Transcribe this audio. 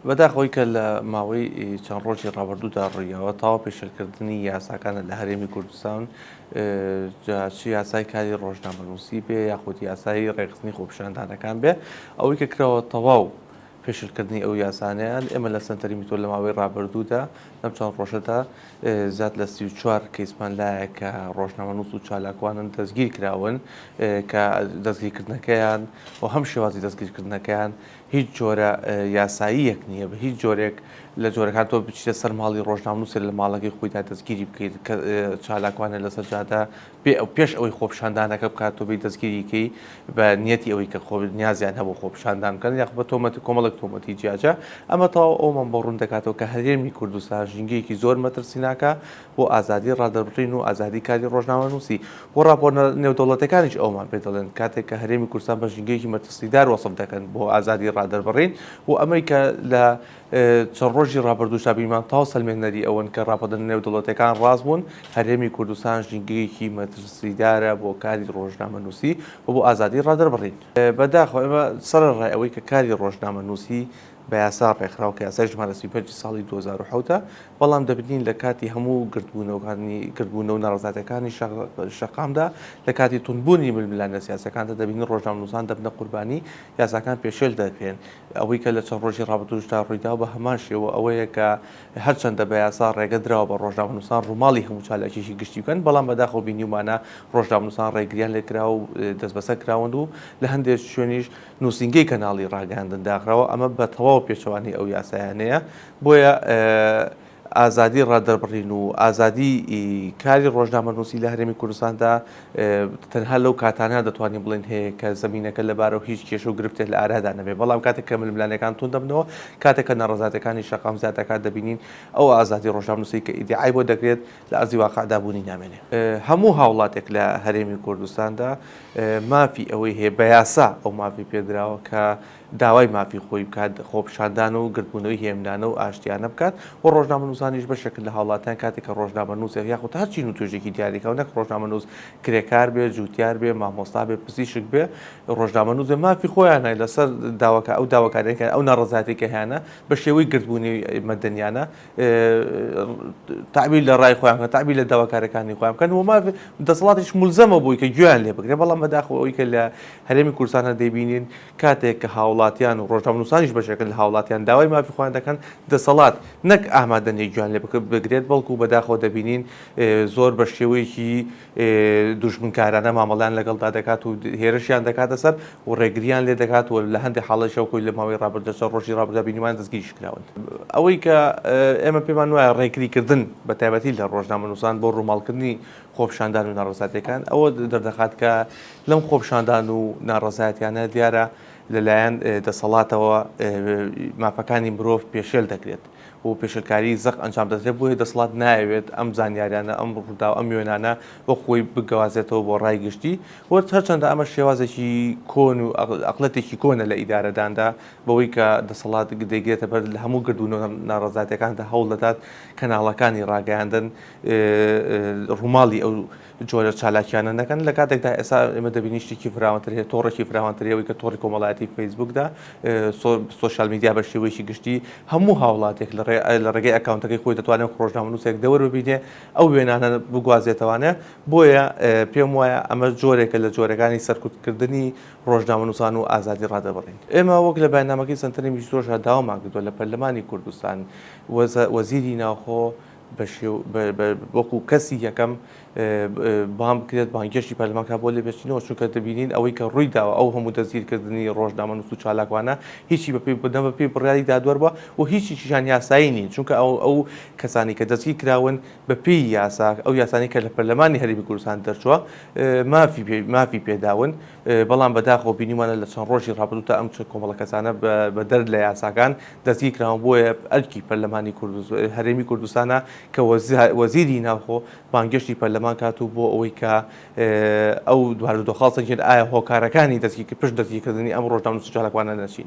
بەداخەوەی کە لە ماوەی چەند ڕۆژی ڕابردوودا ڕوویاوە تەواو پێشێلکردنی یاساکانە لە هەرێمی کوردستان جا چ یاسای کاری ڕۆژنامەنووسی بێ یاخود یاسای ڕێکخستنی خۆپیشاندانەکان بێ ئەوەی کە کراوە تەواو پێشلکردنی ئەو یاسانەیان ئێمە لە سەنتەری میتۆ لە ماوەی ڕابردوودا لەم چەند ڕۆژەدا زیاد لە 34 کەیسمان لایە کە ڕۆژنامەنووس و چالاکوانن دەستگیر کراون کە دەستگیرکردنەکەیان و هەم شێوازی دەستگیرکردنەکەیان هیچ جۆرە یاساییەک نییە بە هیچ جۆرێک لە جۆرەکان تۆ بچیتە سەر ماڵی ڕۆژنامەنووسێک لە ماڵەکەی خۆیدا دەستگیری بکەیت کە چالاکوانە لەسەر جادە بێ ئەو پێش ئەوەی خۆپیشاندانەکە بکات تۆ بێی دەستگیری کەی بە نیەتی ئەوەی کە خۆ نیازیان هەبوو خۆپیشاندان بکەن یاخود بە تۆمەت کۆمەڵێک تۆمەتی جیاجیا ئەمە تەواو ئەومان بۆ ڕوون دەکاتەوە کە هەرێمی کوردستان ژینگەیەکی زۆر مەترسیناکە بۆ ئازادی ڕادەربڕین و ئازادی کاری ڕۆژنامەنووسی و ڕاپۆرتە نێودەوڵەتیەکانیش ئەوەمان پێ دەڵێن کاتێک کە هەرێمی کوردستان بە ژینگەیەکی مەترسیدار وەسف دەکەن بۆ ئازادی ڕادەربڕین و ئەمەی کە لە چەند ڕۆژی ڕابردووشدا بینیمان تەواو سەلمێنەری ئەوەن کە ڕاپۆرتە نێودەوڵەتیەکان ڕاست بوون، هەرێمی کوردستان ژینگەیەکی مەترسیدارە بۆ کاری ڕۆژنامەنووسی و بۆ ئازادی ڕادەربڕین. بەداخەوە ئێمە سەرەڕای ئەوەی کە کاری ڕۆژنامەنووسی بە یاسا ڕێکخراوە کە یاسای ژمارە 35 ساڵی 2007 ە، بەڵام دەبینین لە کاتی هەموو گردبوونەوەکانی گردبوونەوە و ناڕەزایەتیەکانی شەقامدا لە کاتی توندبوونی ململانێ سیاسیەکاندا دەبینین ڕۆژنامەنووسان دەبنە قوربانی یاساکان پێشێل دەکرێن. ئەوەی کە لە چەند ڕۆژی ڕابردووشدا ڕوویداوە بە هەمان شێوە ئەوەیە کە هەرچەندە بە یاسا ڕێگە دراوە بە ڕۆژنامەنووسان ڕووماڵی هەموو چالاکییەکی گشتی بکەن، بەڵام بەداخەوە بینیومانە ڕۆژنامەنووسان ڕێگریان لێکراوە و دەستبەسەر کراون و لە هەندێک شوێنیش نووسینگەی کەناڵی ڕاگەیاندن داخراوە، ئەمە بە تەواو پێچەوانەی ئەو یاسایانەیە، بۆیە ئازادی ڕادەربڕین و ئازادی کاری ڕۆژنامەنووسی لە هەرێمی کوردستاندا تەنها لەو کاتانە دەتوانین بڵێین هەیە کە زەمینەکە لەبارە و هیچ کێشە و گرفتێک لە ئارادا نەبێت، بەڵام کاتێک کە ململانێکان توند دەبنەوە، کاتێک کە ناڕەزایەتیەکانی شەقام زیاد دەکات دەبینین ئەو ئازادی ڕۆژنامەنووسی کە ئیدیعای بۆ دەکرێت لە ئەرزی واقعدا بوونی نامێنێ. هەموو هاوڵاتێک لە هەرێمی کوردستاندا مافی ئەوەی هەیە بە یاسا ئەو مافی پێدراوە کە داوای مافی خۆی بکات، خۆپیشاندان و گردبوونەوەی هێمنانە و ئاشتیانە بکات و ڕۆژنامەنووسانیش بەشێکن لە هاوڵاتیان کاتێک کە ڕۆژنامەنووسێک یاخود هەر چین و توێژێکی دیاریکراو نەک ڕۆژنامەنووس کرێکار بێ، جووتیار بێ، مامۆستا بێ، پزیشک بێ، ڕۆژنامەنووس بێ مافی خۆیانە لەسەر داواکە ئەو داواکاریانەی کە ئەو ناڕەزایەتی کە هەیانە بە شێوەی گردبوونەوەی مەدەنیانە تەعبیر لە ڕای خۆیان بکەن، تەعبیر لە داواکاریەکانی خۆیان بکەن و مافی دەسەڵاتیش مولزەمە بۆی کە گوێیان لێ بگرێ بەڵام بەداخەوە ئەوەی کە لە هەرێمی کوردستانە دەیبینین کاتێک کە هاوڵاتیان و ڕۆژنامەنووسانیش بەشێکن لە هاوڵاتیان داوای مافی خۆیان دەکەن، دەسەڵات نەک ئامادە نییە گوێیان لێ بگرێت، بەڵکو بەداخەوە دەبینین زۆر بە شێوەیەکی دوژمنکارانە مامەڵەیان لەگەڵدا دەکات و هێرشیان دەکاتە سەر و ڕێگرییان لێ دەکات و لە هەندێک حاڵەتیشەوە خۆی لە ماوەی ڕابردوو چەند ڕۆژی ڕابردوودا بینیمان دەستگیریش کراون. ئەوەی کە ئێمە پێمان وایە ڕێگریکردن بە تایبەتی لە ڕۆژنامەنووسان بۆ ڕووماڵکردنی خۆپیشاندان و ناڕەزایەتییەکان ئەوە دەردەخات کە لەم خۆپیشاندان و ناڕەزایەتیانە دیارە لەلایەن دەسەڵاتەوە مافەکانی مرۆڤ پێشێل دەکرێت و پێشێلکاری زەق ئەنجام دەدرێت، بۆیە دەسەڵات نایەوێت ئەم زانیاریانە، ئەم ڕووداو، ئەم وێنانە وەک خۆی بگوازێتەوە بۆ ڕای گشتی و هەرچەندە ئەمە شێوازێکی کۆن و ئەقڵێتێکی کۆنە لە ئیدارەداندا بەوەی کە دەسەڵات دەیگرێتە بەر لە هەموو گردبوونەوە ناڕەزایەتیەکاندا هەوڵ دەدات کەناڵەکانی ڕاگەیاندن ڕووماڵی ئەو جۆرە چالاکیانە نەکەن لە کاتێکدا ئێستا ئێمە دەبینین شتێکی فراوانتر هەیە تۆڕێکی فراوانتر هەیە ئەوەی کە تۆڕی کۆمەڵایەتی فەیسبوکدا social media بە شێوەیەکی گشتی هەموو هاوڵاتێک لە ڕێگەی account ەکەی خۆی دەتوانێت وەک ڕۆژنامەنووسێک دەوەر ببینێ ئەو وێنانە بگوازێتەوانێ بۆیە پێم وایە ئەمە جۆرێکە لە جۆرەکانی سەرکوتکردنی ڕۆژنامەنووسان و ئازادی ڕادەبڕین. ئێمە وەک لە بەیاننامەکەی سەنتەری میترۆشدا داوامان کردووە لە پەرلەمانی کوردستان وەزیری ناوخۆ وەکو کەسی یەکەم بانگ بکرێت بانگێشتی پەرلەمان کرا بۆ لێپێچینەوە چونکە دەبینین ئەوەی کە ڕووی داوە ئەو هەموو دەستگیرکردنی ڕۆژنامەنووس و چالاکوانە هیچی بەپێی نە بەپێی بڕیاری دادوەر بووە و هیچیشیان یاسایی نین چونکە ئەو ئەو کەسانی کە دەستگیر کراون بەپێی یاسا ئەو یاسانی کە لە پەرلەمانی هەرێمی کوردستان دەرچووە مافی مافی پێداون بەڵام بەداخەوە بینیمانە لە چەند ڕۆژی ڕابردوو تا ئەم کۆمەڵە کەسانە بەدەر لە یاساکان دەستگیر کراون، بۆیە ئەرکی پەرلەمانی هەرێمی کوردستانە کە وەزیری ناوخۆ بانگێشتی پەرلەمان کات و بۆ ئەوەی کە ئەو بارودۆخە هەڵسەنگێنێت ئایا هۆکارەکانی پشت دەستگیرکردنی ئەم ڕۆژنامەنووس و چالاکوانانە چین.